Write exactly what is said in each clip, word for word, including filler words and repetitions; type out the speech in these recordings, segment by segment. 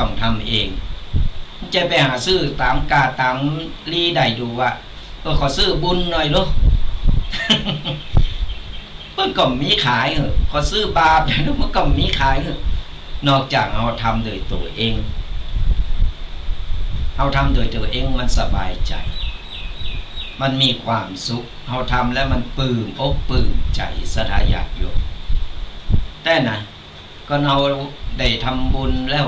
ต้องทำเอง จะไปหาซื้อต๋ามกาดต๋ามลี้ได้ดูว่า เออ ขอซื้อบุญหน่อยลูก มันก็บ่มีขายเหอะ ขอซื้อบาปหน่อยลูก มันก็บ่มีขายเหอะ นอกจากเฮาทำโดยตั๋วเอง เฮาทำโดยตั๋วเองมันสบายใจ๋ มันมีความสุข เฮาทำแล้วมันปลื้มอกปลื้มใจ๋ ศรัทธาญาติโยม แต่นะ ก็เฮาได้ทำบุญแล้ว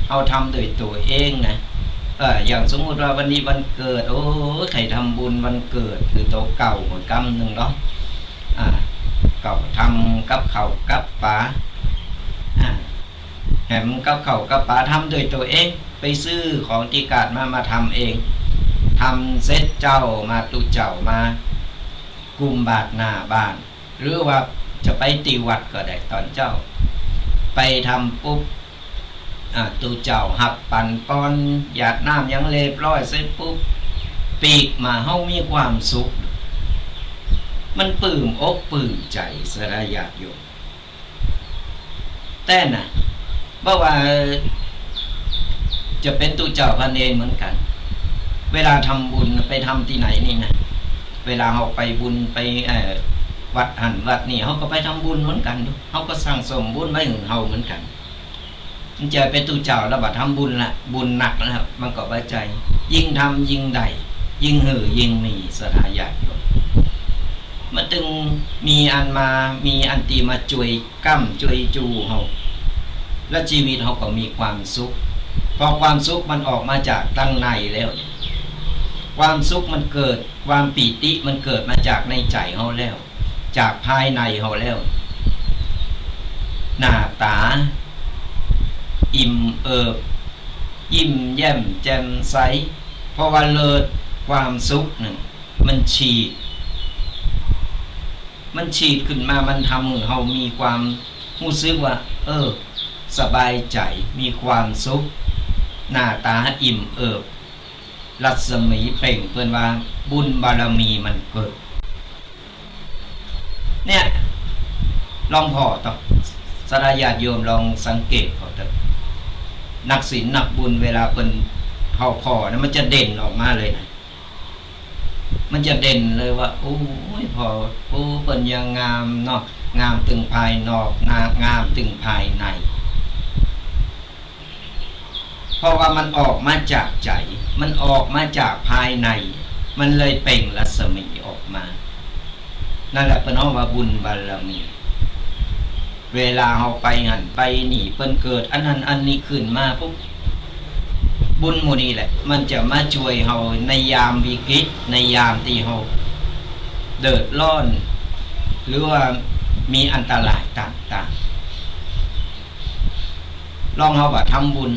เฮาทำโดยตั๋วเองนะ เออ อย่างสมมุติว่าวันนี้วันเกิด โอ้ย ใค่ทำบุญวันเกิดหื้อตั๋วเก่าหมดกำนึ่งเนาะ อ่า ก็ทำกับข้าวกับป๋า อ่า แหมกับข้าวกับป๋าทำโดยตั๋วเอง ไปซื้อของตี้กาดมา มาทำเอง ทำเสร็จเจ๊ามา ตุ๊เจ้ามากุมบาตรหน้าบ้าน หรือว่าจะไปตี้วัดก็ได้ ต๋อนเจ๊าไปทำปุ๊บ อ่า ตุ๊เจ้าฮับปั๋นปอน หยาดน้ำหยังเรียบร้อยเสร็จปุ๊บ ปิ๊กมา เฮามีความสุข มันปลื้มอกปลื้มใจ๋ ศรัทธาญาติโยม แต่นะ บ่ว่าจะเป๋นตุ๊เจ้าพระเณรเหมือนกั๋น เวลาทำบุญไปทำตี้ไหนนี่นะ เวลาเฮาไปบุญไป เอ่อ วัดหั้นวัดนี่ เฮาก็ไปทำบุญเหมือนกั๋น เฮาก็สั่งสมบุญไว้หื้อเฮาเหมือนกั๋น มันจะเป๋นตุ๊เจ้าแล้วบ่ทำบุญละ บุญหนักแล้ว มันก็บ่ใจ้ ยิ่งทำยิ่งได้ ยิ่งหื้อยิ่งมี ศรัทธาญาติโยม มันตึงมีอันมา มีอันตี้มาจ้วย ก้ำจ้วยจูเฮา และชีวิตเฮาก็มีความสุข เพราะความสุขมันออกมาจากตังในแล้ว ความสุขมันเกิด ความปีติมันเกิดมาจากในใจ๋เฮาแล้ว จากภายในเฮาแล้ว หน้าต๋าอิ่มเอิบ ยิ้มแย้มแจ่มใส เพราะว่าเลิศ ความสุขนั่นมันฉีด มันฉีดขึ้นมา มันทำหื้อเฮามีความฮู้สึกว่า เออ สบายใจ๋ มีความสุข หน้าต๋าอิ่มเอิบ รัศมีเปล่ง เปิ้นว่าบุญบารมีมันเกิด เนี่ย ลองผ่อเต๊อะ ศรัทธาญาติโยมลองสังเกตผ่อเต๊อะ นักศีลนักบุญเวลาเปิ้น ผ่อๆ นะ มันจะเด่นออกมาเลยนะ มันจะเด่นเลยว่า โอ้ย ผ่อ โอ้ เปิ้นยังงามเนาะ งามตึงภายนอก งาม งามตึงภายใน เพราะว่ามันออกมาจากใจ๋ มันออกมาจากภายใน มันเลยเปล่งรัศมีออกมา นั่นแหละเปิ้นฮ้องว่าบุญบารมี เวลาเฮาไปหั้นไปนี่ เปิ้นเกิดอันนั้นอันนี้ขึ้นมาปุ๊บ บุญหมู่นี้แหละ มันจะมาจ้วยเฮาในยามวิกฤต ในยามตี้เฮาเดือดร้อน หรือว่ามีอันตรายต่างๆ ลองเฮาบ่าทำบุญ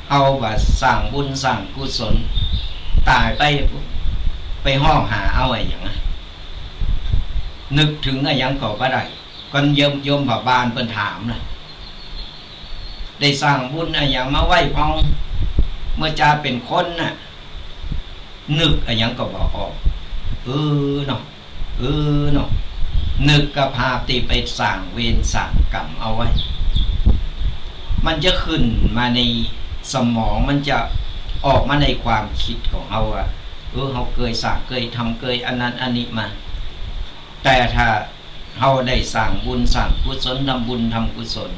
เฮาบ่าสร้างบุญสร้างกุศล ต๋ายไป ไปฮ้องหาเอาอะหยังอะ นึกเถิงอะหยังก็บ่ได้ ก่อนโยม โยมพ่อบ้านเปิ้นถามนะ ได้สร้างบุญอะหยังมาไว้พ่อง เมื่อจาดเป๋นคนน่ะ นึกอะหยังก็บ่ออก เออเนาะ เออเนาะ นึกกะภาพตี้ไปสร้างเวรสร้างกรรมเอาไว้ มันจะขึ้นมาในสมอง มันจะออกมาในความคิดของเฮาว่า เออ เฮาเกยสร้าง เกยทำ เกยอันนั้นอันนี้มา แต่ถ้าเฮาได้สร้างบุญสร้างกุศล ทำบุญทำกุศล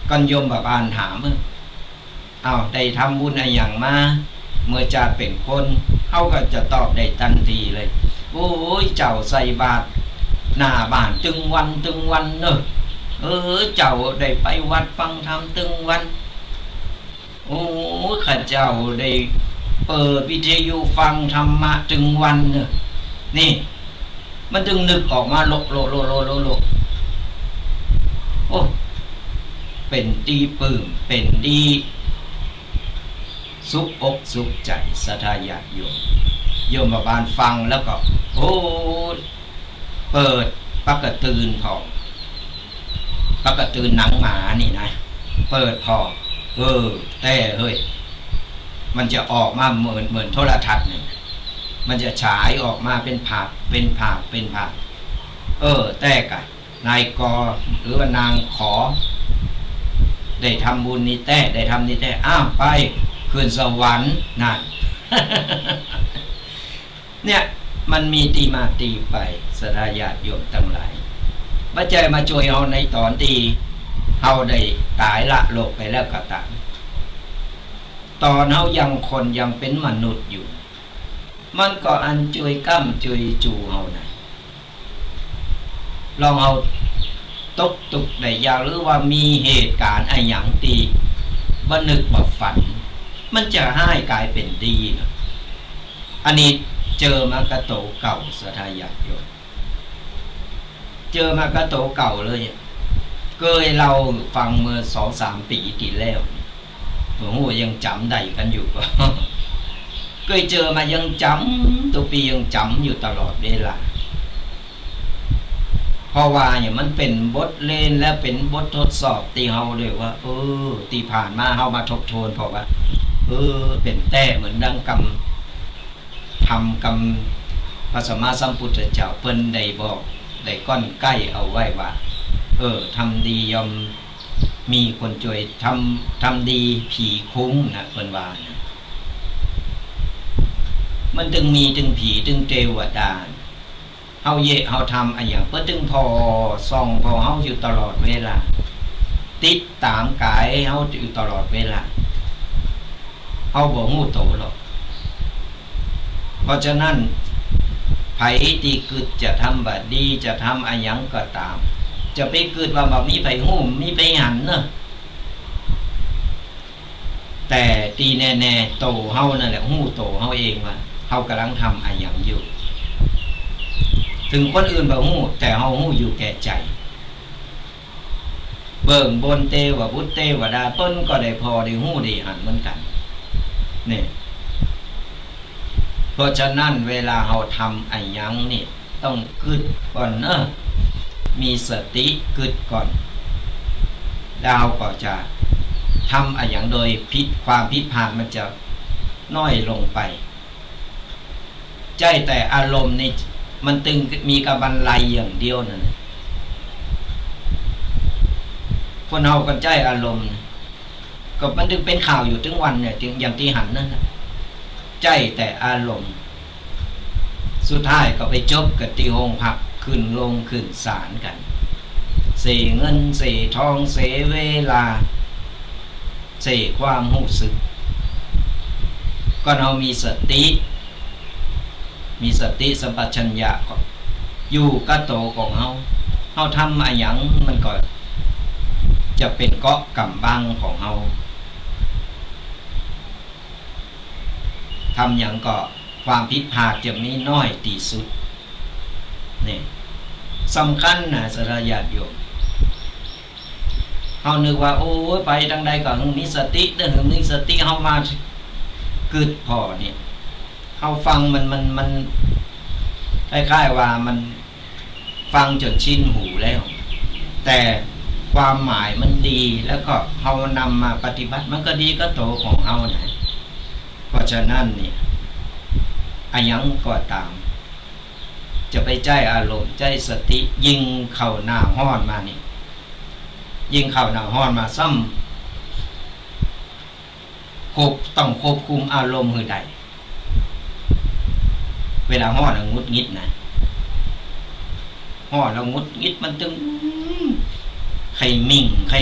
ก่อนโยมพ่อบ้านถาม เออ อ้าว ได้ทำบุญอะหยังมา เมื่อจาดเป๋นคน เฮาก็จะตอบได้ตันทีเลย โอ้ย เจ้าใส่บาตรหน้าบ้านตึงวันตึงวันเนาะ เออ เจ้าได้ไปวัดฟังธรรมตึงวัน โอ้ย ข้าเจ้าได้เปิดวิทยุฟังธรรมะตึงวันเนาะ นี่ มันตึงนึกออกมาโละโละโละโละโละโละ โอ้ เป๋นตี้ปลื้ม เป๋นตี้สุขอกสุขใจ๋ ศรัทธาญาติโยม โยมพ่อบ้านฟังแล้วก็ โอ้ เปิดปากกะตื่นผ่อ ปากกะตื่นหนังหมานี่นะ เปิดผ่อ เออ แต๊เฮ้ย มันจะออกมาเหมือน เหมือนโทรทัศน์นี่ มันจะฉายออกมาเป๋นภาพ เป๋นภาพ เป๋นภาพ เออ แต๊กะ นายก หรือว่านางขอ ได้ทำบุญนี้แต๊ ได้ทำนี้แต๊ อ้าว ไปขึ้นสวรรค์ นั่น เนี่ย มันมีตี้มาตี้ไป ศรัทธาญาติโยมตังหลาย บ่ใจ้มาจ้วยเฮาในต๋อนตี้เฮาได้ต๋ายละโลกไปแล้วก็ต๋าม ต๋อนเฮายังคนยังเป๋นมนุษย์อยู่ มันก็อันจ้วยก้ำจ้วยจู๋เฮานะ ลองเฮาตกตุ๊กข์ได้ยาก หรือว่ามีเหตุก๋ารณ์อะหยังตี้บ่นึกบ่ฝัน มันจะฮ้ายก๋ายเป๋นดีนะ อันนี้เจอมากับตั๋วเก่า ศรัทธาญาติโยม เจอมากับตั๋วเก่าเลย เกยเล่าหื้อฟังเมื่อสองสามปี๋ตี้แล้ว บ่ฮู้ยังจ๋ำได้กั๋นอยู่บ่ เกยเจอมายังจ๋ำ ตุ๊กปี๋ยังจ๋ำอยู่ตลอดเวลา เพราะว่าเนี่ยมันเป๋นบทเรียนและเป๋นบททดสอบตี้เฮาด้วยว่า เออ ตี้ผ่านมาเฮามาทบทวน เพราะว่า เออ เป๋นแต๊เหมือนดังกำ ธรรมกำพระสัมมาสัมพุทธเจ้าเปิ้นได้บอก ได้ก้อนใก้เอาไว้ว่า เออ ทำดีย่อมมีคนจ้วย ทำ ทำดีผีคุ้มนะ เปิ้นว่านะ มันตึงมีตึงผีตึงเตวดา เฮาเยียะเฮาทำอะหยัง เปิ้นตึงผ่อส่องผ่อเฮาอยู่ตลอดเวลา ติดต๋ามก๋ายเฮาอยู่ตลอดเวลา เฮาบ่ฮู้โตหรอก เพราะฉะนั้น ใผตี้กึ๊ดจะทำบ่ดี จะทำอะหยังก็ต๋าม จะไปกึ๊ดว่าบ่มีใผฮู้ มีใผหันเนาะ แต่ตี้แน่ๆ โตเฮานั่นแหละฮู้โตเฮาเองว่า เฮากำลังทำอะหยังอยู่ เถิงคนอื่นบ่ฮู้ แต่เฮาฮู้อยู่แก่ใจ๋ เบื้องบนเตวบุตรเตวดาเปิ้นก็ได้ผ่อได้ฮู้ได้หันเหมือนกั๋น นี่ เพราะฉะนั้นเวลาเฮาทำอะหยังนี่ ต้องกึ๊ดก่อนเนาะ มีสติกึ๊ดก่อน แล้วเฮาก็จะทำอะหยังโดยผิด ความผิดพลาดมันจะน้อยลงไป ใจ้แต่อารมณ์นี่ มันตึงมีกับบรรลัยอย่างเดียวนั่นแหละ คนเฮาก็ใจ้อารมณ์ ก็มันตึงเป๋นข่าวอยู่ตึงวันเนี่ย ตึงอย่างตี้หันนั่นน่ะ ใจ้แต่อารมณ์ สุดท้ายก็ไปจบกั๋นตี้โฮงพัก ขึ้นโฮงขึ้นศาลกั๋น เสียเงินเสียทองเสียเวลา เสียความฮู้สึก ก็เฮามีสติ มีสติสัมปชัญญะก็อยู่กับโตของเฮา เฮาทำอะหยังมันก็จะเป๋นเกราะก๋ำบังของเฮา ทำหยังก็ความผิดพลาดจะมีน้อยตี้สุด นี่ สำคัญนะ ศรัทธาญาติโยม เฮานึกว่า โอ้ย ไปตางใดก็หื้อมีสติเด้อ หื้อมีสติ เฮามากึ๊ดผ่อเนี่ย เฮาฟังมัน มัน มันคล้ายๆ ว่ามันฟังจ๋นชินหูแล้ว แต่ความหมายมันดี แล้วก็เฮานำมาปฏิบัติ มันก็ดีกับโตของเฮานะ เพราะฉะนั้นเนี่ย อะหยังก็ต๋าม จะไปใจ๊อารมณ์ ใจ๊สติ ยิ่งเข้าหน้าฮ้อนมานี่ ยิ่งเข้าหน้าฮ้อนมาซ้ำ ควบ ต้องควบคุมอารมณ์หื้อได้ เวลาฮ้อนแล้วหงุดหงิดนะ ฮ้อนแล้วหงุดหงิดมันตึง ใค่หมิ่ง ใค่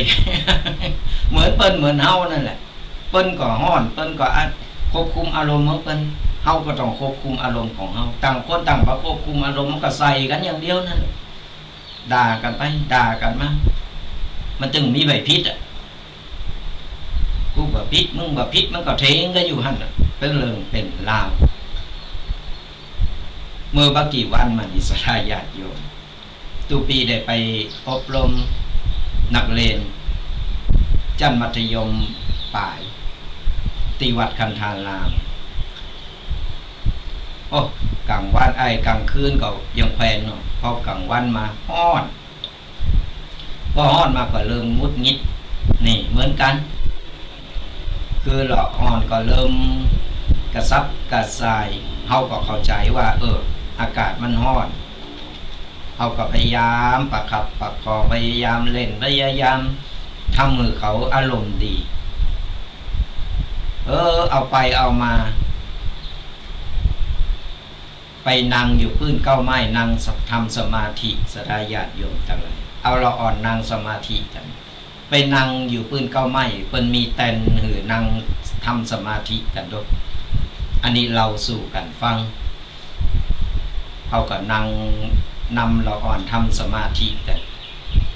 เหมือนเปิ้นเหมือนเฮานั่นแหละ เปิ้นก็ฮ้อน เปิ้นก็อัด ควบคุมอารมณ์ของเปิ้น เฮาก็ต้องควบคุมอารมณ์ของเฮา ต่างคนต่างบ่ควบคุมอารมณ์ มันก็ใส่กั๋นอย่างเดียวนั่นแหละ ด่ากั๋นไป ด่ากั๋นมา มันตึงมีใผผิดอะ กูบ่ผิด มึงบ่ผิด มันก็เถียงกั๋นอยู่หั้นน่ะ เป๋นเรื่องเป๋นราว เมื่อบ่กี่วันมานี้ ศรัทธาญาติโยม ตุ๊ปี๋ได้ไปอบรมนักเรียนชั้นมัธยมปลาย ตี้วัดคันธาราม โอ้ ก๋างวัน ไอ้ ก๋างคืนก็ยังแควนเนาะ พอกลางวันมาฮ้อน พอฮ้อนมาก็เริ่มหงุดหงิด นี่เหมือนกั๋น คือละฮ้อนก็เริ่มกระสับกระส่าย เฮาก็เข้าใจ๋ว่า เออ อากาศมันฮ้อน เฮาก็พยายามประคับประคอง พยายามเล่น พยายาม ทำหื้อเขาอารมณ์ดี เออ เอาไปเอามา ไปนั่งอยู่ปื้นเก๊าไม้ นั่งสะ- ทำสมาธิ ศรัทธาญาติโยมตังหลาย เอาละอ่อนนั่งสมาธิกั๋น ไปนั่งอยู่ปื้นเก๊าไม้ เปิ้นมีแตนหื้อนั่งทำสมาธิกั๋นโดย อันนี้เล่าสู่กั๋นฟัง เขาก็นั่งนำละอ่อนทำสมาธิกั๋น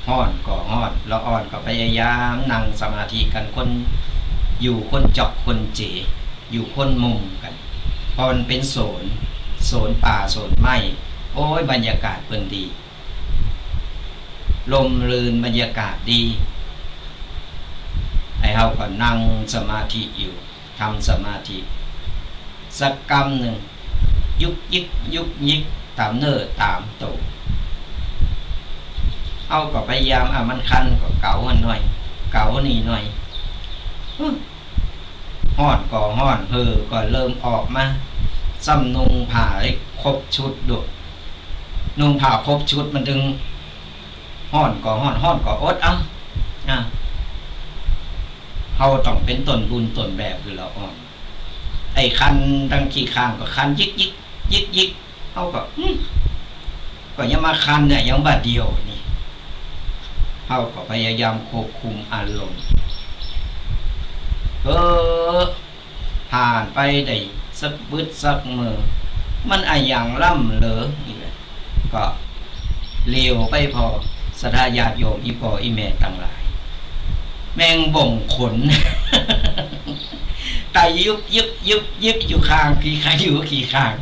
ฮ้อนก็ฮ้อน ละอ่อนก็พยายามนั่งสมาธิกั๋น คนอยู่คนจอกคนเจ๋ อยู่คนมุมกั๋น เพราะมันเป๋นสวน สวนป่าสวนไม้ โอ้ย บรรยากาศเปิ้นดี ร่มรื่น บรรยากาศดี ไอ้เฮาก็นั่งสมาธิอยู่ ทำสมาธิ สักกำนึ่ง ยุกยิกยุกยิกต๋ามเนื้อต๋ามตั๋ว เฮาก็พยายาม อ่ะ มันคันก็เก๋าหั้นหน่อย เก๋านี่หน่อย อื้อ ฮ้อนก็ฮ้อน เห่อก็เริ่มออกมา ซ้ำนุ่งผ้าให้ครบชุดโดย นุ่งผ้าครบชุดมันจึง ฮ้อนก็ฮ้อน ฮ้อนก็อดเอา อ่ะ เฮาต้องเป๋นต้นบุญต้นแบบหื้อละอ่อน ไอ้คันตังขี้ข้างก็คันยิกยิกยิกยิก เฮาก็ อืม ก็ยังมาคันเนี่ย ยังบ่าเดี่ยวนี่ เฮาก็พยายามควบคุมอารมณ์ เออ ผ่านไปได้สักบึดสักเมื่อ มันอะหยังล้ำเหลือนี่แหละ ก็เหลียวไปผ่อ ศรัทธาญาติโยม อี่ป้ออี่แม่ตังหลาย แมงบ่งขน ไต่ยุบยิบยุบยิบอยู่ข้างขี้ข้าง อยู่ขี้ข้าง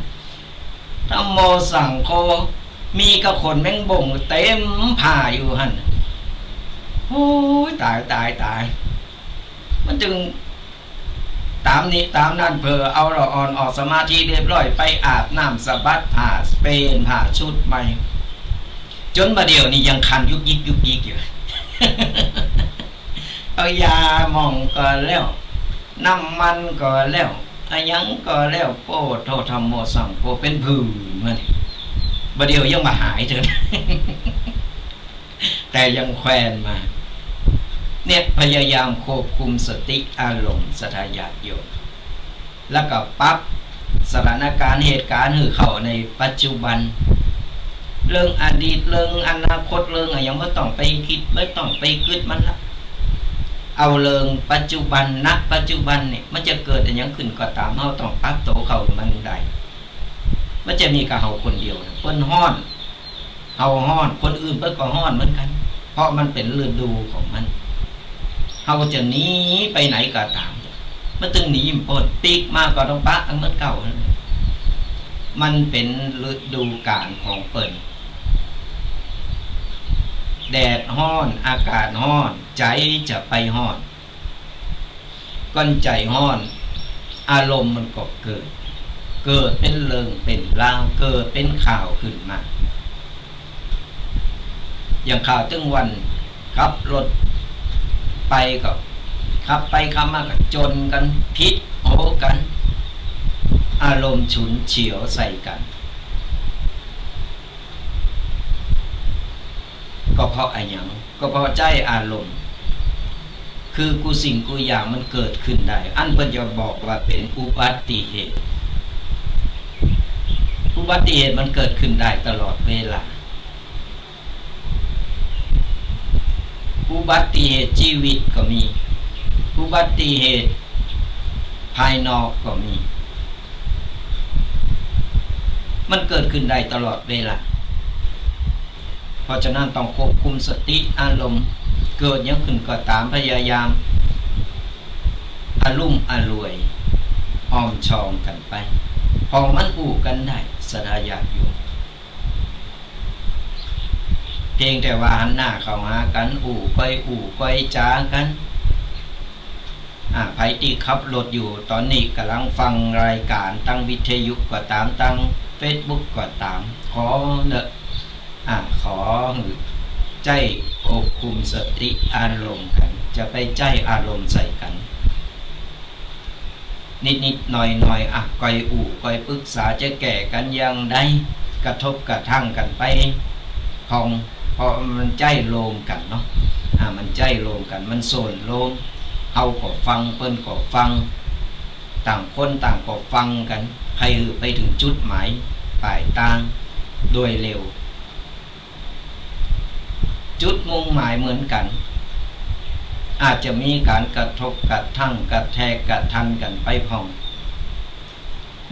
ธัมโมสังโฆ มีกะขนแมงบ่งเต็มผ้าอยู่หั้น โอ้ย ต๋าย ต๋าย ต๋าย มันจึงต๋ามนี้ต๋ามนั้น เผลอเอาละอ่อนออกสมาธิเรียบร้อย ไปอาบน้ำสะบัดผ้า เปลี่ยนผ้าชุดใหม่ จ๋นบ่าเดี่ยวนี่ยังคันยุกยิกยุกยิกอยู่ เอายาหม่องก็แล้ว น้ำมันก็แล้ว อะหยังก็แล้ว โอ้โธ่ ธัมโมสังโฆ เป๋นผื่นมานี่ บ่าเดี่ยวยังบ่หายเถิง แต่ยังแควนมา เนี่ย พยายามควบคุมสติอารมณ์ ศรัทธาญาติโยม แล้วก็ปรับสถานการณ์เหตุการณ์หื้อเข้าในปัจจุบัน เรื่องอดีต เรื่องอนาคต เรื่องอะหยังบ่ต้องไปกึ๊ด บ่ต้องไปกึ๊ดมันละ เอาเรื่องปัจจุบัน ณ ปัจจุบันเนี่ย มันจะเกิดอะหยังขึ้นก็ต๋าม เฮาต้องปรับตั๋วเข้ามันได้ มันจะมีกะเฮาคนเดียวนะ เปิ้นฮ้อน เฮาฮ้อน คนอื่นเปิ้นก็ฮ้อนเหมือนกั๋น เพราะมันเป๋นฤดูของมัน เฮาจะหนีไปไหนก็ต๋าม มันตึงหนีบ่ป๊น ปิ๊กมาก็ต้องปะเหมือนเก่า มันเป๋นฤดูกาลของเปิ้น แดดฮ้อน อากาศฮ้อน ใจ๋จะไปฮ้อน ก้อนใจ๋ฮ้อน อารมณ์มันก็เกิด เกิดเป๋นเรื่องเป๋นราว เกิดเป๋นข่าวขึ้นมา อย่างข่าวตึงวัน ขับรถไปก็ ขับไปขับมาก็จ๋นกั๋น ผิดโหกั๋น อารมณ์ฉุนเฉียวใส่กั๋น ก็เพราะอะหยัง ก็เพราะใจ๊อารมณ์ คือกู้สิ่งกู้อย่างมันเกิดขึ้นได้ อันเปิ้นจะบอกว่าเป๋นอุบัติเหตุ อุบัติเหตุมันเกิดขึ้นได้ตลอดเวลา อุบัติเหตุจีวิตก็มี อุบัติเหตุภายนอกก็มี มันเกิดขึ้นได้ตลอดเวลา เพราะฉะนั้นต้องควบคุมสติอารมณ์ เกิดหยังขึ้นก็ต๋าม พยายามอะลุ่มอล่วย อ้อมชองกั๋นไป ผ่องมันอู้กั๋นได้ ศรัทธาญาติโยม เพียงแต่ว่าหันหน้าเข้าหากั๋น อู้ก้อยอู้ก้อยจ๋ากั๋น อ่า ใผตี้ขับรถอยู่ต๋อนนี้ ก่ำลังฟังรายก๋านตางวิทยุก็ต๋าม ตางเฟซบุ๊กก็ต๋าม ขอเน่อ อ่า ขอหื้อใจ๊ควบคุมสติอารมณ์กั๋น จะไปใจ๊อารมณ์ใส่กั๋น นิดๆ หน่อยๆ อ่ะ ก้อยอู้ก้อยปึกษาจะแก้กั๋นอย่างใด กระทบกระทั่งกั๋นไป ผ่อง เพราะมันใจ๊โลมกั๋นเนาะ อ่ะ มันใจ๊โลมกั๋น มันสนโลม เฮาก็ฟัง เปิ้นก็ฟัง ต่างคนต่างก็ฟังกั๋น ใค่หื้อไปเถิงจุดหมายป๋ายตางโดยเร็ว จุดมุ่งหมายเหมือนกั๋น อาจจะมีก๋านกระทบกระทั่ง กระแทกกระทันกั๋นไปพ่อง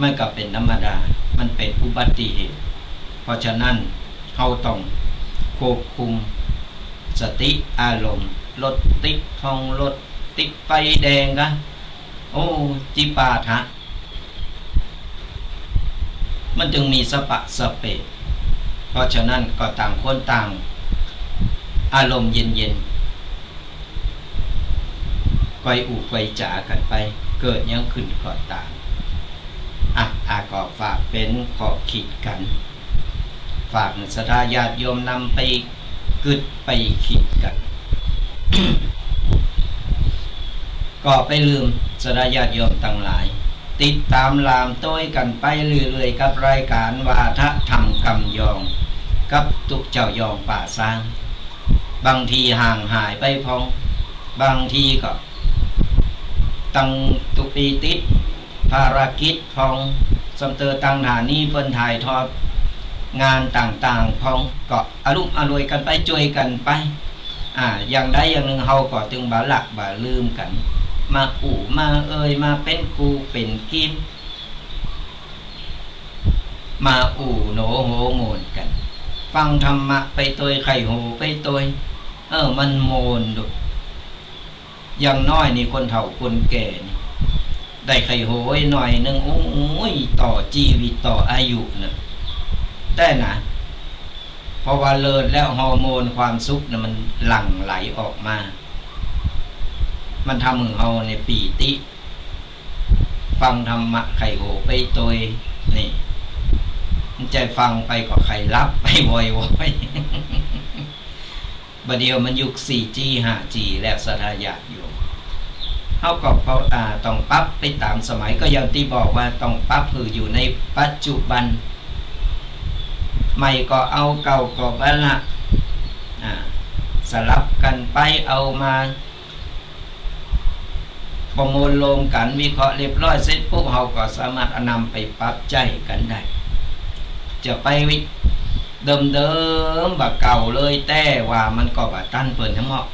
มันก็เป๋นธรรมดา มันเป๋นอุบัติเหตุ เพราะฉะนั้น เฮาต้องควบคุมสติอารมณ์ รถติดพ่อง รถติดไฟแดงกะ โอ้ จิปาถะ มันจึงมีสะปะสะเปะ เพราะฉะนั้นก็ต่างคนต่างอารมณ์เย็นๆ ก่อยอู้ก่อยจ๋ากั๋นไป เกิดหยังขึ้นก็ต๋าม อ่ะ อ่ะ ก็ฝากเป๋นข้อคิดกั๋น ฝากศรัทธาญาติโยมนำไปกึ๊ดไปคิดกั๋น ก็บ่ลืมศรัทธาญาติโยมตังหลาย ติดต๋ามหลามโต้ยกั๋นไปเรื่อยๆ กับรายก๋านวาทะธรรมกำยอง กับตุ๊เจ้ายองป่าซาง บางทีห่างหายไปพ่อง บางทีก็ ตังตุ๊ปี๋ติดภารกิจพ่อง สำเติ่งตางสถานีเปิ้นถ่ายทอดงานต่างๆ พ่อง ก็อะลุ้มอล่วยกั๋นไป จ้วยกั๋นไป อ่า อย่างใดอย่างนึ่งเฮาก็จึงบ่ละบ่ลืมกั๋น มาอู้มาเอ่ย มาเป๋นกู้เป๋นกี๋ มาอู้โหนโหม่วนกั๋น ฟังธรรมะไปโตย ใค่โหไปโตย เออ มันม่วนดุ อย่างน้อยนี่คนเฒ่าคนแก่นี่ ได้ใค่โหหน่อยนึ่ง โอ้ย ต่อจีวิตต่ออายุนะ แต่นะ เพราะว่าเลิดแล้วฮอร์โมนความสุขนะมันหลั่งไหลออกมา มันทำหื้อเฮาเนี่ยปีติ ฟังธรรมะใค่โหไปโตย นี่ มันใจ้ฟังไปก็ใค่หลับไปวอยๆ บ่าเดี่ยวมันยุค สี่จี ห้าจี แล้วศรัทธาญาติโยม เฮาก็ปรับ อ่า ต้องปรับไปต๋ามสมัย ก็อย่างตี้บอกว่าต้องปรับหื้ออยู่ในปัจจุบัน ใหม่ก็เอา เก่าก็บ่ละ อ่า สลับกั๋นไป เอามาประมวลรวมกั๋น วิเคราะห์เรียบร้อยเสร็จปุ๊บ เฮาก็สามารถเอานำไปปรับใจ๊กั๋นได้ จะไปเดิมๆ บ่าเก่าเลย แต่ว่ามันก็บ่ตันเปิ้นแหมเนาะ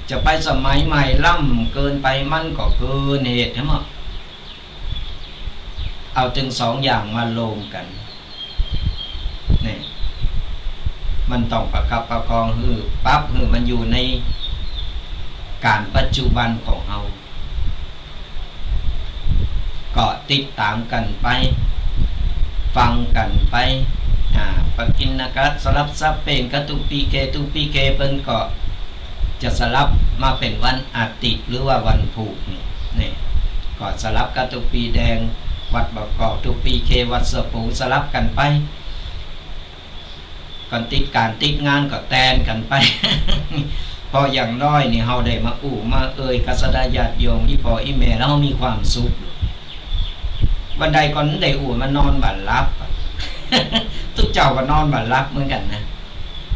จะไปสมัยใหม่ล้ำเกินไป มันก็เกินเหตุแหมเนาะ เอาตึงสองอย่างมารวมกั๋น นี่ มันต้องประคับประคองหื้อ ปรับหื้อมันอยู่ในก๋าลปัจจุบันของเฮา ก็ติดต๋ามกั๋นไป ฟังกั๋นไป อ่า ปะกิณกะ สลับสับเปลี่ยนกะ ตุ๊ปีเค ตุ๊ปีเคเปิ้นก็จะสลับมาเป๋นวันอาทิตย์หรือว่าวันพูกนี่ นี่ ก็สลับกะตุ๊ปีแดงวัดบ่อกอก ตุ๊ปีเควัดเสื้อปู สลับกั๋นไป ก่อนติดก๋านติดงานก็แตนกั๋นไป เพราะอย่างน้อยนี่เฮาได้มาอู้มาเอ่ยกับศรัทธาญาติโยม อี่ป้ออี่แม่ แล้วเฮามีความสุข บ่าใดก็ได้อู้ มันนอนบ่หลับ ตุ๊เจ้าก็นอนบ่หลับเหมือนกั๋นนะ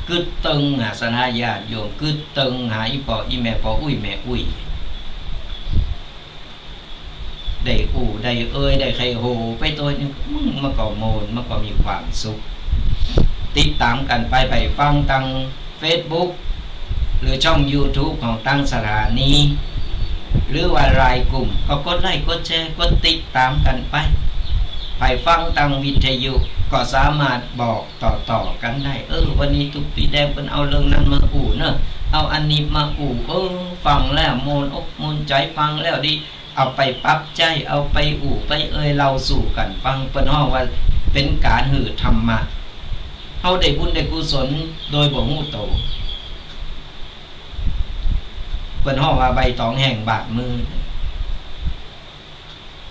กึ๊ดเติงหาศรัทธาญาติโยม กึ๊ดเติงหาอี่ป้ออี่แม่ ป้ออุ๊ยแม่อุ๊ย ได้อู้ได้เอ่ย ได้ใค่โหไปโตยนี่ อืม มันก็ม่วน มันก็มีความสุข ติดต๋ามกั๋นไป ไปฟังตางเฟซบุ๊ก หรือช่องยูทูบของตางสถานี หรือว่าไลน์กลุ่ม ก็กดไลก์ กดแชร์ กดติดต๋ามกั๋นไป ไปฟังตางวิทยุ ก็สามารถบอกต่อๆ กั๋นได้ เออ วันนี้ตุ๊ปีแดงเปิ้นเอาเรื่องนั้นมาอู้เนาะ เอาอันนี้มาอู้ เออ ฟังแล้วม่วนอกม่วนใจ๋ ฟังแล้วดี เอาไปปรับใจ๊ เอาไปอู้ไปเอ่ยเล่าสู่กั๋นฟัง เปิ้นฮ้องว่าเป๋นก๋านหื้อธรรมะ เฮาได้บุญได้กุศลโดยบ่ฮู้โต เปิ้นฮ้องว่าใบตองแห้งบาดมือ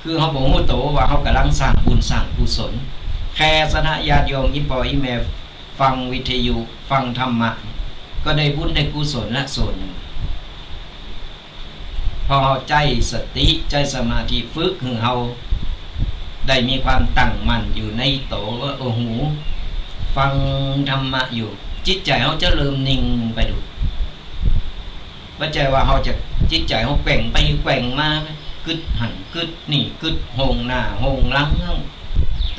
คือเฮาบ่ฮู้โตว่าเฮากำลังสร้างบุญสร้างกุศล แค่ศรัทธาญาติโยม อี่ป้ออี่แม่ ฟังวิทยุ ฟังธรรมะ ก็ได้บุญได้กุศลละส่วนนึ่ง พอเฮาใจ๊สติ ใจ๊สมาธิ ฝึกหื้อเฮาได้มีความตั้งมั่นอยู่ในโต ว่า โอ้โห ฟังธรรมะอยู่ จิตใจ๋เฮาจะเริ่มนิ่งไปดู บ่ใจ้ว่าเฮาจะ จิตใจ๋เฮาแกว่งไปแกว่งมา กึ๊ดหั้นกึ๊ดนี่ กึ๊ดห้องหน้าห้องหลัง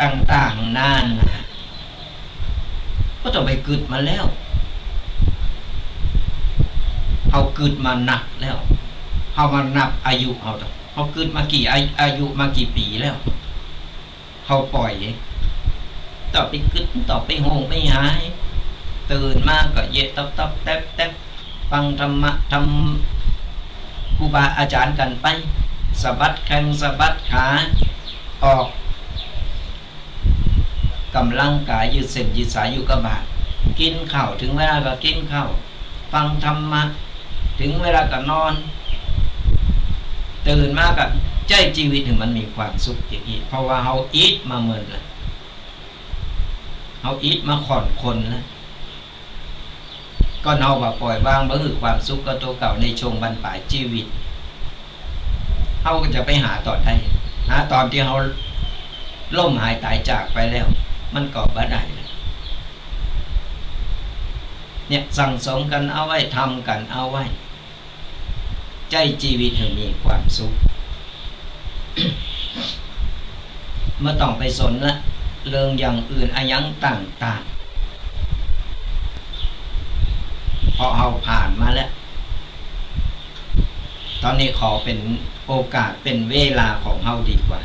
ต่างๆ นานา บ่ต้องไปกึ๊ดมันแล้ว เฮากึ๊ดมานักแล้ว เฮามานับอายุเฮาเถาะ เฮากึ๊ดมากี่ อา- อายุมากี่ปี๋แล้ว เฮาป่อย ต้องไปกึ๊ด ต้องไปห้องไปหา ตื่นมาก็เยะต๊อบๆ แต๊บๆ ฟังธรรมะ ธรรม ครูบาอาจ๋ารย์กั๋นไป สะบัดแข้งสะบัดขา ออกก๋ำลังก๋าย ยืดเส้นยืดสายอยู่กับบ้าน กิ๋นข้าว เถิงเวลาก็กิ๋นข้าว ฟังธรรมะ เถิงเวลาก็นอน ตื่นมาก็ใจ๊จีวิตหื้อมันมีความสุขจริงๆ เพราะว่าเฮาอิดมาเมินแล้ว เฮาอิดมาค่อนคนแล้ว ก่อนเฮาบ่าป่อยวาง บ่หื้อความสุขกับตั๋วเก่าในช่วงบั้นป๋ายจีวิต เฮาก็จะไปหาต๋อนใด หาต๋อนตี้เฮาล้มหายต๋ายจากไปแล้ว มันก็บ่ได้แล้ว เนี่ย สั่งสมกั๋นเอาไว้ ทำกั๋นเอาไว้ ใจ๊จีวิตหื้อมีความสุข บ่ต้องไปสนละ เรื่องอย่างอื่นอะหยังต่างๆ เพราะเฮาผ่านมาแล้ว ต๋อนนี้ขอเป๋นโอกาส เป๋นเวลาของเฮาดีกว่า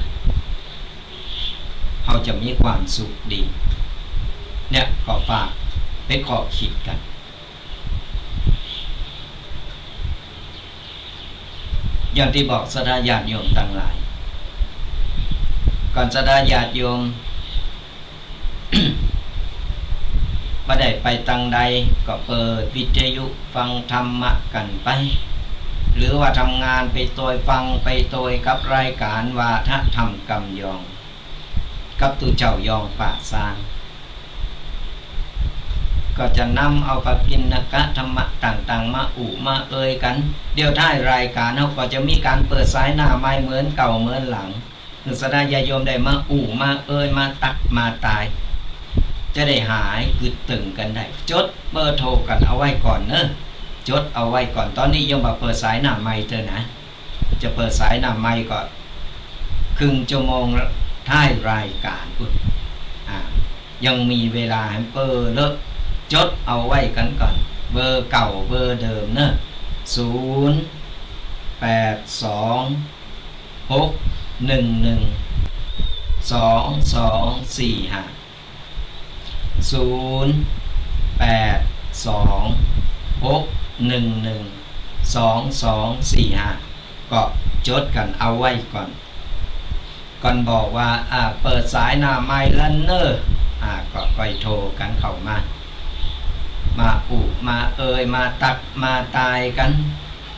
เฮาจะมีความสุขดี เนี่ย ก็ฝากเป๋นข้อคิดกั๋น อย่างตี้บอกศรัทธาญาติโยมตังหลาย ก่อนศรัทธาญาติโยม บ่ได้ไปตางใด ก็เปิดวิทยุฟังธรรมะกั๋นไป หรือว่าทำงานไปตวยฟังไปตวยกับรายก๋านวาทะธรรมกำยอง กับตุ๊เจ้ายองป่าซาง ก็จะนำเอาปกิณกธรรมะต่างๆ มาอู้มาเอ่ยกั๋น เดี๋ยวท้ายรายก๋านเฮาก็จะมีก๋านเปิดสายหน้าใหม่เหมือนเก่าเหมือนหลัง หื้อศรัทธาญาติโยมได้มาอู้มาเอ่ย มาตักมาตาย จะได้หายกึ๊ดตึงกั๋นได้ จดเบอร์โทรกั๋นเอาไว้ก่อนเนาะ จดเอาไว้ก่อน ต๋อนนี้ยังบ่เปิดสายหน้าใหม่เต๊อะนะ จะเปิดสายหน้าใหม่ก็ครึ่งชั่วโมงท้ายรายก๋านปุ้น อ่า ยังมีเวลาหื้อเปิ้นเลอะ จดเอาไว้กั๋นก่อน เบอร์เก่าเบอร์เดิมเนาะ ศูนย์ แปด สอง หก หนึ่ง หนึ่ง สอง สอง สี่ ห้า ศูนย์ แปด สอง หก หนึ่ง หนึ่ง สอง สอง สี่ ห้า ก็จดกั๋นเอาไว้ก่อน ก่อนบอกว่า อ่า เปิดสายหน้าใหม่แล้วเนาะ อ่า ก็ค่อยโทรกั๋นเข้ามา มาอู้มาเอ่ย มาตักมาตายกั๋น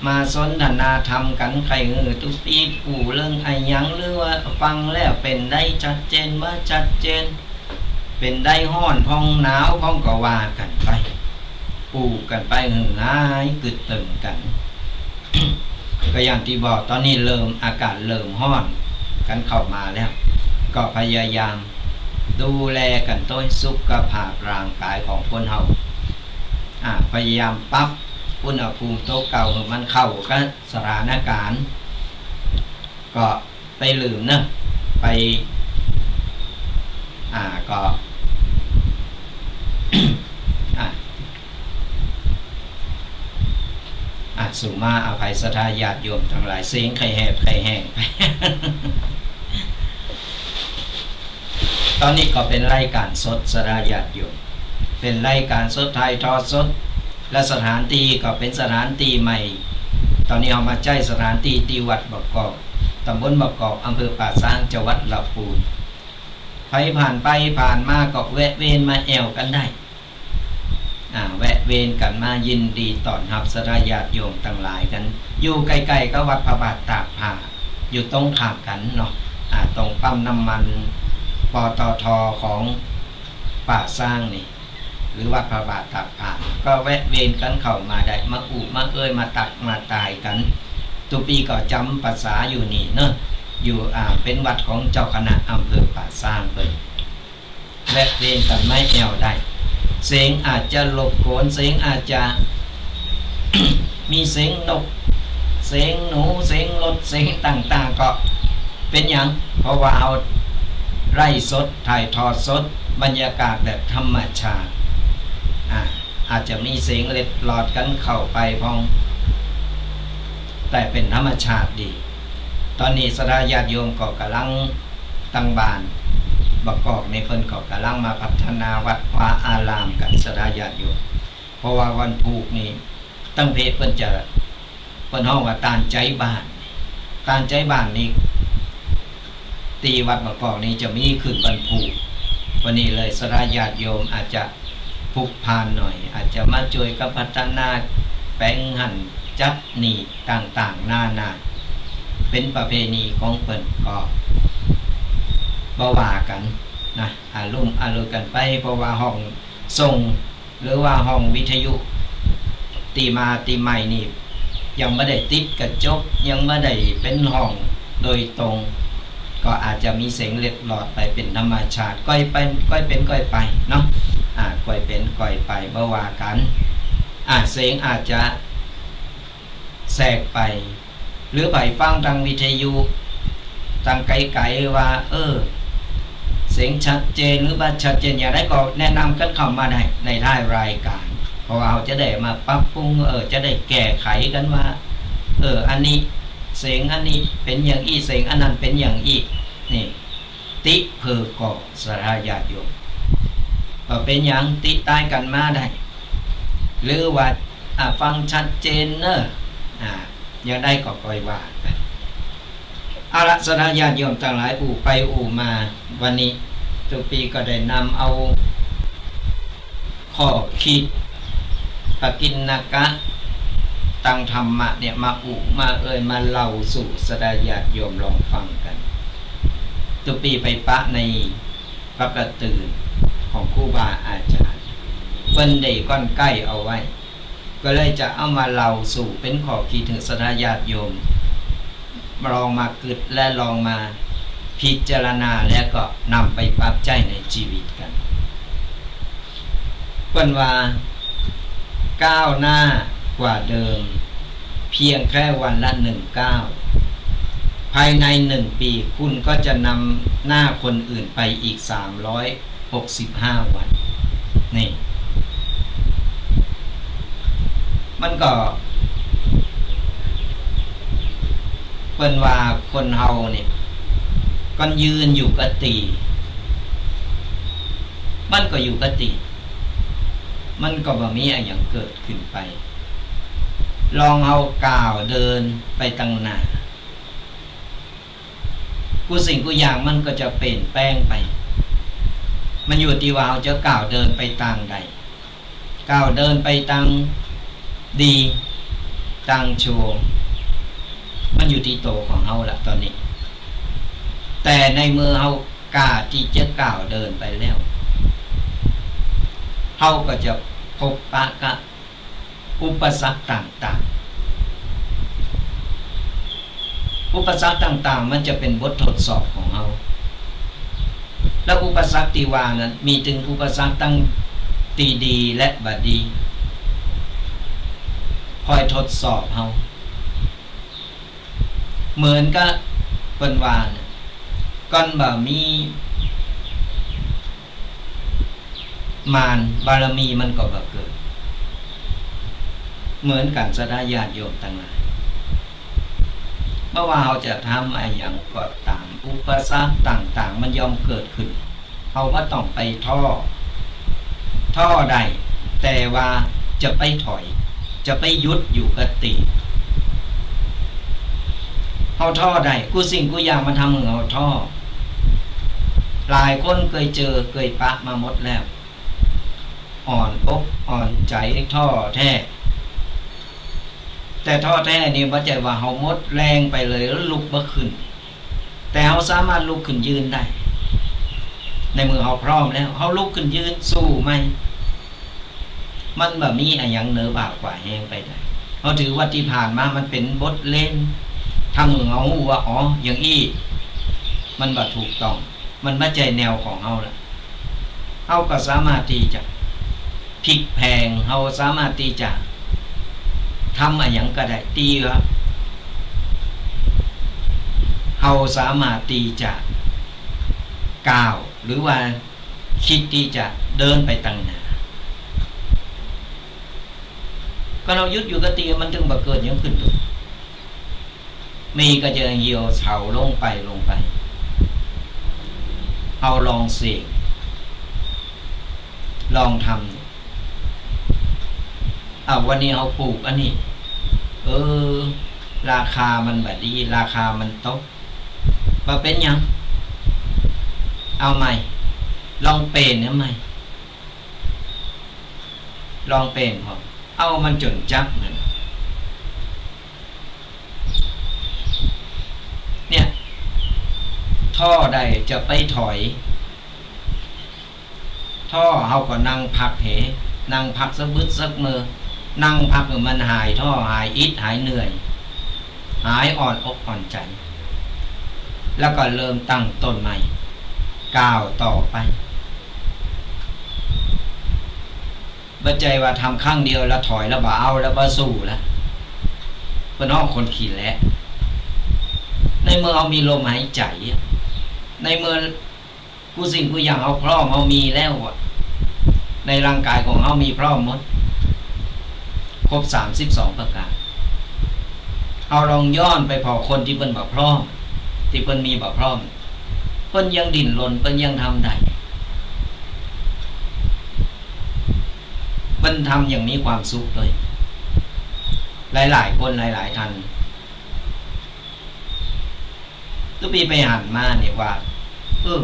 มาสนทนาธรรมกั๋น ใค่หื้อตุ๊ปี้อู้เรื่องอะหยัง หรือว่าฟังแล้วเป๋นใดชัดเจนบ่ชัดเจน เป๋นใดฮ้อนพ่องหนาวพ่องก็ว่ากั๋นไป อู้กั๋นไปหื้อหายกึ๊ดตึงกั๋น ก็อย่างตี้บอก ต๋อนนี้เริ่ม อากาศเริ่มฮ้อนกั๋นเข้ามาแล้ว ก็พยายามดูแลกั๋นตวย สุขภาพร่างก๋ายของคนเฮา อ่า พยายามปรับอุณหภูมิตั๋วเก่าหื้อมันเข้ากับสถานก๋ารณ์ ก็ ไปลืมเนาะ ไป อ่า ก็ อ่า อ่า สุมาอภัยศรัทธาญาติโยมตังหลาย เสียงใค่แหบใค่แห้งไป ต๋อนนี้ก็เป๋นรายก๋านสด ศรัทธาญาติโยม เป๋นรายก๋านสด ถ่ายทอดสด และสถานตี้ก็เป๋นสถานตี้ใหม่ ต๋อนนี้เฮามาใจ๊สถานตี้ตี้วัดบ่อกอก ต๋ำบลบ่อกอก อำเภอป่าซาง จังหวัดลำพูน ใผผ่านไปผ่านมาก็แวะเวียนมาแอ่วกั๋นได้ อ่า แวะเวียนกั๋นมา ยินดีต้อนฮับศรัทธาญาติโยมตังหลายกั๋น อยู่ใก้ๆ กับวัดพระบาทตากผ้า อยู่ตรงข้ามกั๋นเนาะ อ่า ตรงปั๊มน้ำมัน ปตท ของป่าซางนี่ หรือวัดพระบาทตากผ้า ก็แวะเวียนกั๋นเข้ามาได้ มาอู้มาเอ่ย มาตักมาตายกั๋น ตุ๊ปี้ก็จ๋ำปะสาอยู่นี่เนาะ อยู่ อ่า เป๋นวัดของเจ้าคณะอำเภอป่าซางเปิ้น แวะเวียนกั๋นมาแอ่วได้ เสียงอาจจะรบกวน เสียงอาจจะ มีเสียงนก เสียงหนู เสียงรถ เสียงต่างๆ ก็เป๋นหยัง เพราะว่าเฮาไลฟ์สด ถ่ายทอดสด บรรยากาศแบบธรรมชาติ อ่า อาจจะมีเสียงเล็ดลอดกั๋นเข้าไปพ่อง แต่เป๋นธรรมชาติดี ต๋อนนี้ศรัทธาญาติโยมก็ก่ำลัง ตังบ้านบางกอกนี่เปิ้นก็ก่ำลังมาพัฒนาวัดวาอารามกั๋น ศรัทธาญาติโยม เพราะว่าวันพูกนี่ ตังเพจเปิ้นจะ เปิ้นฮ้องว่าต้านใจ๊บ้าน ต้านใจ๊บ้านนี่ ตี้วัดบางกอกนี่จะมีขึ้นวันพูก วันนี้เลยศรัทธาญาติโยมอาจจะพลุกพล่านหน่อย อาจจะมาจ้วยกั๋นพัฒนา แป๋งหั้นจัดนี่ต่างๆ นานา เป๋นประเพณีของเปิ้นก็บ่ว่ากั๋นนะ อะลุ่มอะลวยกั๋นไป เพราะว่าห้องส่ง หรือว่าห้องวิทยุตี้มาตี้ใหม่นี่ ยังบ่ได้ติดกระจก ยังบ่ได้เป๋นห้องโดยตรง ก็อาจจะมีเสียงเล็ดลอดไปเป๋นธรรมชาติ ก้อยเป๋น ก้อยเป๋นก้อยไปเนาะ อ่า ก้อยเป๋นก้อยไป บ่ว่ากั๋น อ่า เสียงอาจจะแทรกไป หรือใผฟังตางวิทยุ ตางไก๋ๆ ว่า เออ เสียงชัดเจนหรือบ่ชัดเจนอย่างใดก็แนะนำกั๋นเข้ามาได้ในท้ายรายการ เพราะว่าเฮาจะได้มาปรับปรุง เออ จะได้แก้ไขกั๋นว่า เออ อันนี้เสียงอันนี้เป๋นอย่างอี้ เสียงอันนั้นเป๋นอย่างอี้ นี่ ติเพิ่นก็ศรัทธาญาติโยม บ่เป๋นหยัง ติต้านกั๋นมาได้ หรือว่า อ่า ฟังชัดเจนเนอะ อ่า อย่างใดก็ก้อยว่ากั๋น เอาละ ศรัทธาญาติโยมตังหลาย อู้ไปอู้มา วันนี้ตุ๊ปี้ก็ได้นำเอาข้อคิด ปกิณณกะ ตางธรรมะเนี่ย มาอู้มาเอ่ย มาเล่าสู่ศรัทธาญาติโยมลองฟังกั๋น ตุ๊ปี้ไปปะใน ปะกระตื่นของครูบาอาจ๋ารย์ เปิ้นได้ก้อนใก้เอาไว้ ก็เลยจะเอามาเล่าสู่เป๋นข้อคิดหื้อศรัทธาญาติโยม ลองมากึ๊ดและลองมาพิจารณา แล้วก็นำไปปรับใจ๊ในจีวิตกั๋น เปิ้นว่า ก้าวหน้ากว่าเดิม เพียงแค่วันละหนึ่งก้าว ภายในหนึ่งปี๋ คุณก็จะนำหน้าคนอื่นไปอีกสามร้อยหกสิบห้าวัน นี่ มันก็ เปิ้นว่าคนเฮาเนี่ย ก้อนยืนอยู่กับตี้ มันก็อยู่กับตี้ มันก็บ่มีอะหยังเกิดขึ้นไป ลองเฮาก้าวเดินไปตังหน้า กู้สิ่งกู้อย่างมันก็จะเปลี่ยนแปลงไป มันอยู่ตี้ว่าเฮาจะก้าวเดินไปตางใด ก้าวเดินไปตางดี ตางชั่ว มันอยู่ตี้ตั๋วของเฮาละต๋อนนี้ แต่ในเมื่อเฮากล้าตี้จะก้าวเดินไปแล้ว เฮาก็จะพบปะกับ อุปสรรคต่างๆ อุปสรรคต่างๆ มันจะเป๋นบททดสอบของเฮา แล้วอุปสรรคตี้ว่านั้น มีตึงอุปสรรคตังตี้ดีและบ่ดี คอยทดสอบเฮา เหมือนกับเปิ้นว่าน่ะ ก้อนบ่มี มาร บารมีมันก็บ่เกิด เหมือนกั๋นศรัทธาญาติโยมตังหลาย บ่ว่าเฮาจะทำอะหยังก็ต๋าม อุปสรรคต่างๆ มันย่อมเกิดขึ้น เฮาบ่ต้องไปท้อ ท้อได้ แต่ว่าจะไปถอย จะไปหยุดอยู่กับตี้ เฮาท้อได้ กู้สิ่งกู้อย่างมันทำหื้อเฮาท้อ หลายคนเกยเจอ เกยปะมาหมดแล้ว อ่อนอกอ่อนใจ๋ ท้อแท้ แต่ท้อแท้นี่บ่ใจ้ว่าเฮาหมดแฮงไปเลยแล้วลุกบ่ขึ้น แต่เฮาสามารถลุกขึ้นยืนได้ ในเมื่อเฮาพร้อมแล้ว เฮาลุกขึ้นยืนสู้ใหม่ มันบ่มีอะหยังเหนือบ่ากว่าแฮงไปได้ เฮาถือว่าตี้ผ่านมามันเป๋นบทเรียน ทำหื้อเฮาฮู้ว่า อ๋อ อย่างอี้ มันบ่ถูกต้อง มันบ่ใจ้แนวของเฮาละ เฮาก็สามารถตี้จะพลิกแพลง เฮาสามารถตี้จะ ทำอะหยังก็ได้ ตี้ว่าเฮาสามารถตี้จะก้าว หรือว่า กึ๊ดตี้จะเดินไปตังหน้า ก็เฮาหยุดอยู่กับตี้ มันตึงบ่เกิดหยังขึ้นเลย มีก็จะเหี่ยวเฉาลงไป ลงไป เฮาลองเสก ลองทำ อ้าว วันนี้เฮาปลูกอันนี้ เออ ราคามันบ่ดี ราคามันตก บ่เป๋นหยัง เอาใหม่ ลองเป๋นเอาใหม่ ลองเป๋นพอ เอามันจ๋นจักนั่น เนี่ย ท้อได้จะไปถอย ท้อเฮาก็นั่งพักเห นั่งพักสักบึดสักเมื่อ นั่งพักหื้อมันหายท้อ หายอิด หายเหนื่อย หายอ่อนอกอ่อนใจ๋ แล้วก็เริ่มตั้งต้นใหม่ ก้าวต่อไป บ่ใจ้ว่าทำครั้งเดียวแล้วถอยแล้วบ่เอาแล้วบ่สู้แล้ว เปิ้นฮ้องคนขี้แหละ ในเมื่อเฮามีลมหายใจ๋อะ ในเมื่อกู้สิ่งกู้อย่างเฮาพร้อม เฮามีแล้วอะ ในร่างก๋ายของเฮามีพร้อมหมด ครบสามสิบสองประก๋าน เฮาลองย้อนไปผ่อคนตี้เปิ้นบ่พร้อม ตี้เปิ้นมีบ่พร้อม เปิ้นยังดิ้นรน เปิ้นยังทำได้ เปิ้นทำอย่างมีความสุขตวย หลายๆ คนหลายๆ ท่าน ตุ๊ปี้ไปหันมาเนี่ยว่า เออ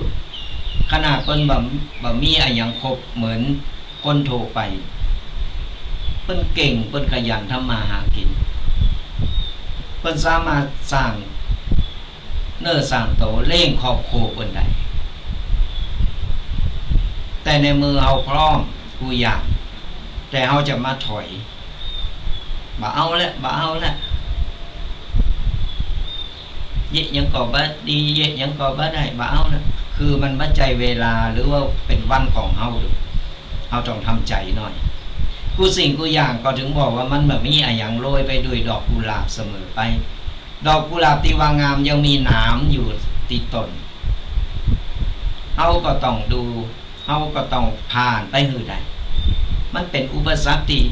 ขนาดเปิ้นบ่ บ่มีอะหยังครบเหมือนคนทั่วไป เปิ้นเก่ง เปิ้นขยันทำมาหากิ๋น เปิ้นสามารถสร้างเนื้อสร้างตั๋วเลี้ยงครอบครัวเปิ้นได้ แต่ในเมื่อเฮาพร้อมกู้อย่าง แต่เฮาจะมาถอย บ่เอาละ บ่เอาละ เยียะหยังก็บ่ดี เยียะหยังก็บ่ได้ บ่เอาละ คือมันบ่ใจ้เวลา หรือว่าเป๋นวันของเฮา เฮาต้องทำใจ๋หน่อย กู้สิ่งกู้อย่างก็ถึงบอกว่ามันบ่มีอะหยังโรยไปด้วยดอกกุหลาบเสมอไป ดอกกุหลาบตี้ว่างามยังมีหนามอยู่ตี้ต้น เฮาก็ต้องดู เฮาก็ต้องผ่านไปหื้อได้ มันเป๋นอุปสรรคตี้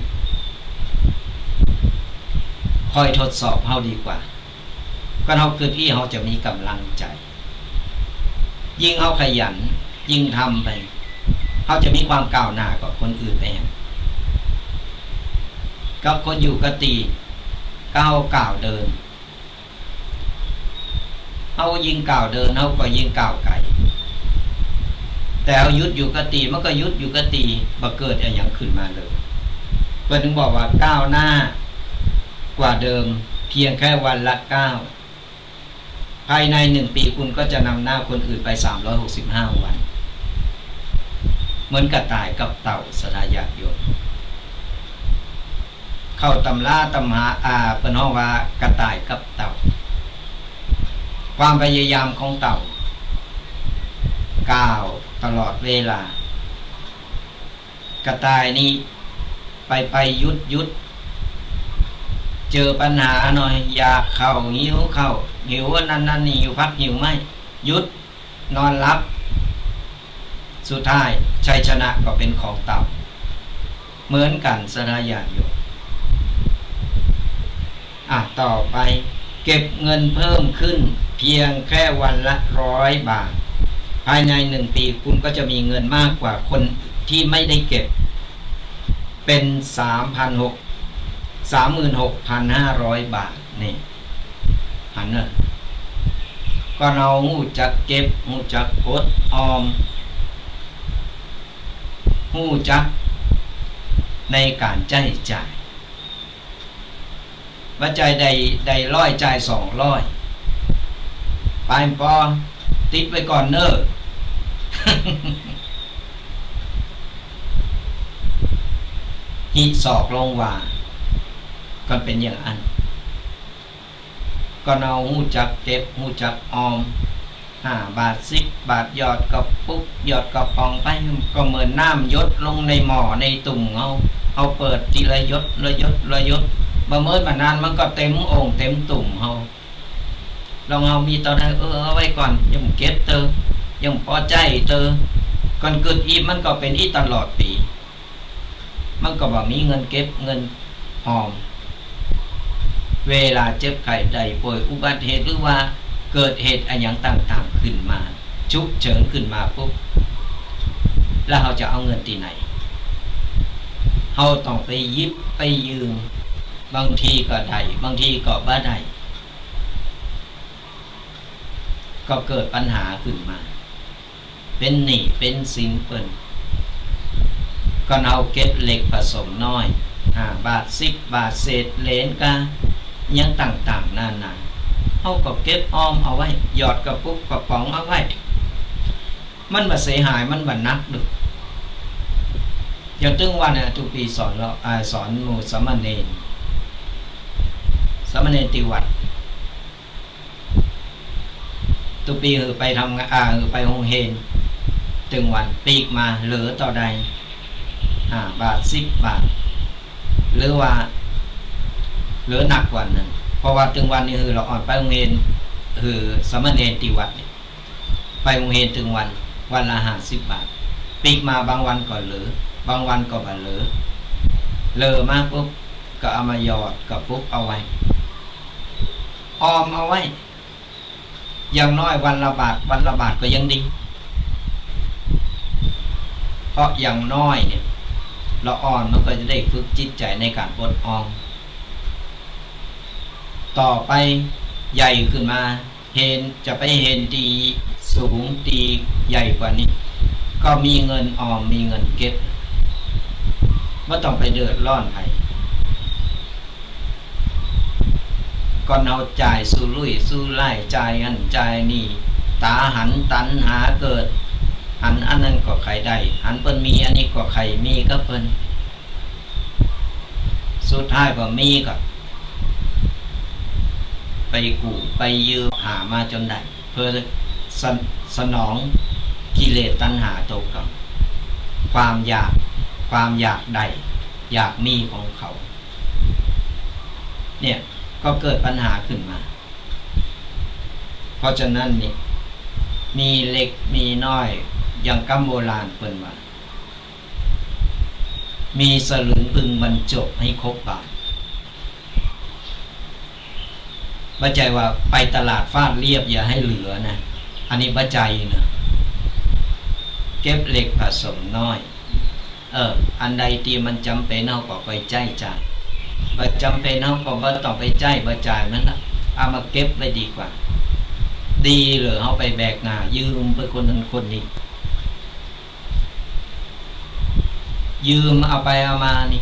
คอยทดสอบเฮาดีกว่า ก็เฮากึ๊ดอี้เฮาจะมีก๋ำลังใจ๋ ยิ่งเฮาขยัน ยิ่งทำไป เฮาจะมีความก้าวหน้ากว่าคนอื่นไปแหม กับคนอยู่กับตี้ ก้าว ก้าวเดิน เฮายิ่งก้าวเดิน เฮาก็ยิ่งก้าวไก๋ แต่เฮาหยุดอยู่กับตี้ มันก็หยุดอยู่กับตี้ บ่เกิดอะหยังขึ้นมาเลย เปิ้นถึงบอกว่าก้าวหน้ากว่าเดิม เพียงแค่วันละก้าว ภายในหนึ่งปีคุณก็จะนำหน้าคนอื่นไปสามร้อยหกสิบห้าวัน เหมือนกระต่ายกับเต่า ศรัทธาญาติโยม เข้าตำราตำหา อ่า เปิ้นฮ้องว่ากระต่ายกับเต่า ความพยายามของเต่า ก้าวตลอดเวลา กระต่ายนี่ไปไปหยุดหยุด เจอปัญหาหน่อย อยากข้าว หิวข้าว หิวอันนั้นอันนี้ หิวผักหิวไม้ หยุด นอนหลับ สุดท้ายชัยชนะก็เป๋นของเต่า เหมือนกั๋น ศรัทธาญาติโยม อ่ะ ต่อไป เก็บเงินเพิ่มขึ้นเพียงแค่วันละร้อยบาท ภายในหนึ่งปีคุณก็จะมีเงินมากกว่าคนที่ไม่ได้เก็บ เป๋นสามพันหก สามหมื่นหกพันห้าร้อยบาท นี่ หันเน่อ ก็เฮาฮู้จักเก็บ ฮู้จักอดออม ฮู้จักในก๋านใจ๊จ่าย บ่ใจ้ได้ ได้ร้อยจ่ายสองร้อย ไปปอ ติดไว้ก่อนเน่อ หิศอกลงว่า ก็เป๋นอย่างอั้น ก็เฮาฮู้จักเก็บ ฮู้จักออม ห้าบาท สิบบาท หยอดกระปุก หยอดกระป๋องไป ก็เหมือนน้ำหยดลงในหม้อในตุ่มเฮา เฮาเปิดทีละหยด ละหยด ละหยด บ่เมินบ่นานมันก็เต็มโอ่งเต็มตุ่มเฮา ลองเฮามีเต้าใด เออ เอาไว้ก่อน ยังบ่เก็บเต๊อะ ยังบ่ปอใจ๊เต๊อะ ก่อนกึ๊ดอีกมันก็เป๋นอี้ตลอดปี๋ มันก็บ่มีเงินเก็บเงินออม เวลาเจ็บไข้ได้ป่วยอุบัติเหตุ หรือว่าเกิดเหตุอะหยังต่างๆ ขึ้นมา ฉุกเฉินขึ้นมาปุ๊บ แล้วเฮาจะเอาเงินตี้ไหน เฮาต้องไปหยิบไปยืม บางทีก็ได้ บางทีก็บ่ได้ ก็เกิดปัญหาขึ้นมา เป๋นหนี้เป๋นสินเปิ้น ก็เฮาเก็บเล็กผสมน้อย ห้าบาท สิบบาท เศษเหรียญกา อะหยังต่างๆ นานา เฮาก็เก็บออมเอาไว้ หยอดกระปุกกระป๋องเอาไว้ มันบ่เสียหาย มันบ่หนักเต๊อะ อย่างตึงวันเนี่ย ตุ๊ปี๋สอนลาว อ่า สอนหมู่สามเณร สามเณรตี้วัด ตุ๊ปี๋หื้อไปทำงาน อ่า หื้อไปโฮงเฮียน ตึงวัน ปี๋มาเหลือเต้าใด ห้าบาท สิบบาท หรือว่าเหลือนักกว่านั้น เพราะว่าตึงวันนี่หื้อละอ่อนไปโฮงเฮียน หื้อสามเณรตี้วัดนี่ ไปโฮงเฮียนตึงวัน วันละห้าสิบบาท ปี๋มาบางวันก็เหลือ บางวันก็บ่เหลือ เหลือมาปุ๊บ ก็เอามาหยอดกระปุกเอาไว้ ออมเอาไว้ อย่างน้อยวันละบาท วันละบาทก็ยังดี เพราะอย่างน้อยเนี่ย ละอ่อนมันก็จะได้ฝึกจิตใจ๋ในก๋านอดออม ต่อไปใหญ่ขึ้นมา เฮียน จะไปเฮียนตี้สูงตี้ใหญ่กว่านี้ ก็มีเงินออม มีเงินเก็บ บ่ต้องไปเดือดร้อนใผ ก่อนเฮาจ่ายสุรุ่ยสุร่าย จ่ายหั้นจ่ายนี่ ต๋าหันตัณหาเกิด หันอันนั้นก็ใค่ได้ หันเปิ้นมีอันนี้ก็ใค่มีกับเปิ้น สุดท้ายบ่มีก็ไปกู้ไปยืมหามาจ๋นได้ เปื้อสน- สนองกิเลสตัณหาตั๋วเก่า ความอยาก ความอยากได้ อยากมีของเขา เนี่ย ก็เกิดปัญหาขึ้นมา เพราะฉะนั้นนี่ มีเล็กมีน้อย อย่างกำโบราณเปิ้นว่า มีสลึงพึงบรรจบให้ครบบาท บ่ใจ้ว่าไปตลาดฟาดเรียบอย่าหื้อเหลือนะ อันนี้บ่ใจ้นะ เก็บเล็กผสมน้อย เออ อันใดตี้มันจ๋ำเป๋นเฮาก็ไปใจ๊จ่าย บ่จ๋ำเป๋นเฮาก็บ่ต้องไปใจ๊ บ่จ่ายมันละ เอามาเก็บไว้ดีกว่า ดีเหลือเฮาไปแบกหน้ายืมไปคนนั้นคนนี้ ยืมเอาไปเอามานี่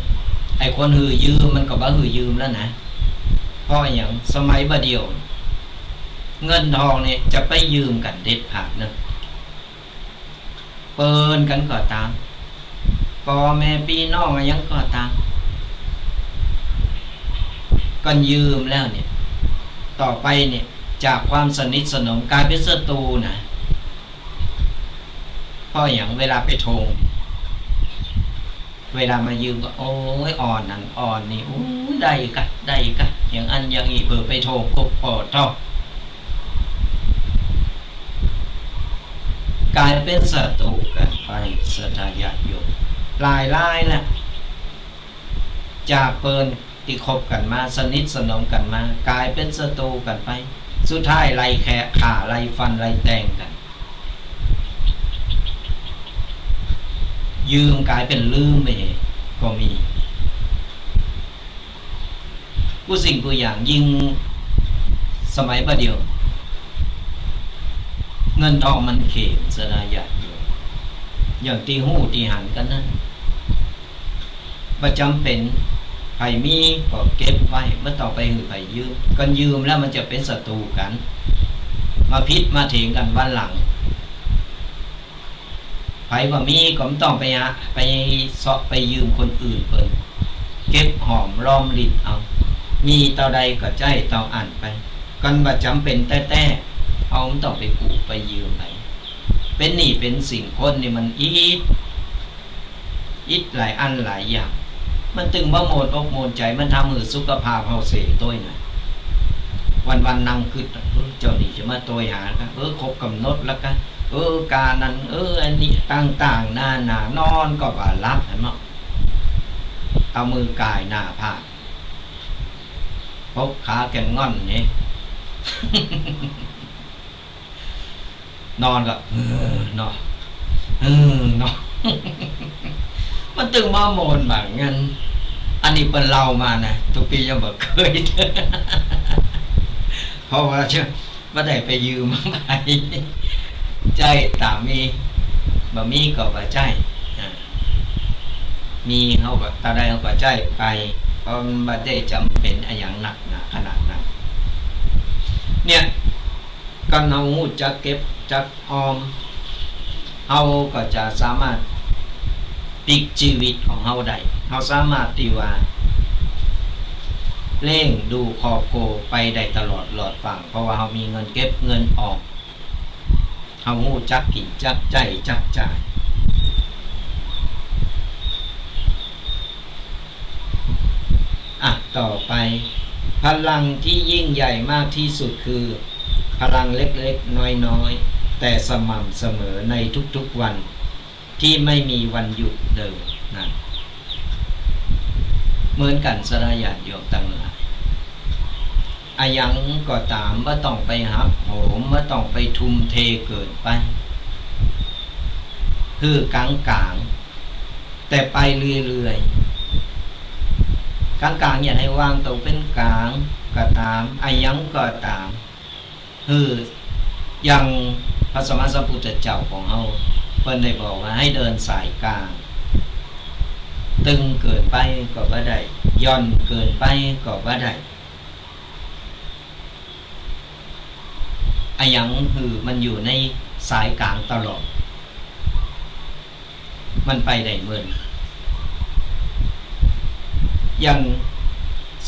ไอ้คนหื้อยืมมันก็บ่หื้อยืมแล้วนะ เพราะอะหยัง สมัยบ่าเดี่ยว เงินทองเนี่ยจะไปยืมกั๋นเด็ดขาดเนาะ เปิ้นกั๋นก็ต๋าม ป้อแม่ปี้น้องอะหยังก็ต๋าม ก่อนยืมแล้วเนี่ย ต่อไปเนี่ย จากความสนิทสนมก๋ายเป๋นศัตรู๋นะ เพราะอะหยัง เวลาไปโถ่ง เวลามายืมก็ โอ๊ย อ่อนนั่นอ่อนนี่ โอ๊ย ได้กะ ได้กะ อย่างอั้นอย่างอี้ เผลอไปโถ่งก็ปอดเต้า ก๋ายเป๋นศัตรู๋กั๋นไป ศรัทธาญาติโยม หลายรายแล้ว จากเปิ้นตี้คบกั๋นมา สนิทสนมกั๋นมา ก๋ายเป๋นศัตรู๋กั๋นไป สุดท้ายไล่แคะ ฆ่า ไล่ฟัน ไล่แตงกั๋น ยืมก๋ายเป๋นลืมไปก็มี กู้สิ่งกู้อย่าง ยิ่งสมัยบ่าเดี่ยว เงินทองมันเขม ศรัทธาญาติโยม อย่างตี้ฮู้ตี้หันกั๋นนั้น บ่จ๋ำเป๋น ใผมีก็เก็บไว้ บ่ต้องไปหื้อใผยืม ก่อนยืมแล้วมันจะเป๋นศัตรู๋กั๋น มาผิดมาเถียงกั๋นวันหลัง ใผบ่มีก็บ่ต้องไปหา ไปเซาะไปยืมคนอื่นเปิ้น เก็บหอมรอมริบเอา มีเต้าใดก็ใจ๊เต้าอั้นไป ก่อนบ่จ๋ำเป๋นแต๊ๆ เฮาบ่ต้องไปกู้ไปยืมใผ เป๋นหนี้เป๋นสินคนนี่มันอิด อิดหลายอันหลายอย่าง มันตึงบ่โหมนอกโหมนใจ๋ มันทำหื้อสุขภาพเฮาเสียตวยนะ วันๆ นั่งกึ๊ด เออ เจ้านี่จะมาตวยหากั๋น เออ ครบก๋ำหนดแล้วกั๋น เออ ก๋านนั้น เออ อันนี้ ต่างๆ นานา นอนก็บ่หลับ หันบ่ เอามือก่ายหน้าผาก ปกขาแก่นง่อนนี่ นอนก็ เออ เนาะ เออ เนาะ มันตึงบ่โหมนบ่างั้น อันนี้เปิ้นเล่ามานะ ตุ๊กปี้ยังบ่เกย เพราะว่าจะบ่ได้ไปยืมมาใผ ใจ๊ต๋ามมี บ่มีก็บ่ใจ๊ อ่า มีเฮาก็ ตราใดเฮาก็ใจ๊ไป เพราะมันบ่ได้จ๋ำเป๋นอะหยังนักหนาขนาดนั้น เนี่ย คันเฮาฮู้จักเก็บจักออม เฮาก็จะสามารถปิ๊กจีวิตของเฮาได้ เฮาสามารถตี้ว่าเลี้ยงดูครอบครัวไปได้ตลอดรอดฟั่ง เพราะว่าเฮามีเงินเก็บเงินออม เฮาฮู้จักกิ๋นจักใจ๊จักจ่าย อ่ะ ต่อไป พลังที่ยิ่งใหญ่มากที่สุดคือ พลังเล็กๆ น้อยๆ แต่สม่ำเสมอในทุกๆ วัน ที่ไม่มีวันหยุดเดิน นั่น เหมือนกั๋นสะละญาติโยมตังหลาย อะหยังก็ต๋าม บ่ต้องไปหักโหม บ่ต้องไปทุ่มเทเกินไป หื้อกลางๆ แต่ไปเรื่อยๆ กลางๆ อย่าหื้อวางตั๋วเป๋นกลางก็ต๋าม อะหยังก็ต๋าม หื้อ อย่างพระสัมมาสัมพุทธเจ้าของเฮา เปิ้นได้บอกว่าหื้อเดินสายกลาง ตึงเกินไปก็บ่ได้ หย่อนเกินไปก็บ่ได้ อะหยังหื้อมันอยู่ในสายกลางตลอด มันไปได้เมิน อย่าง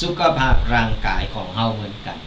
สุขภาพร่างกายของเฮาเหมือนกั๋น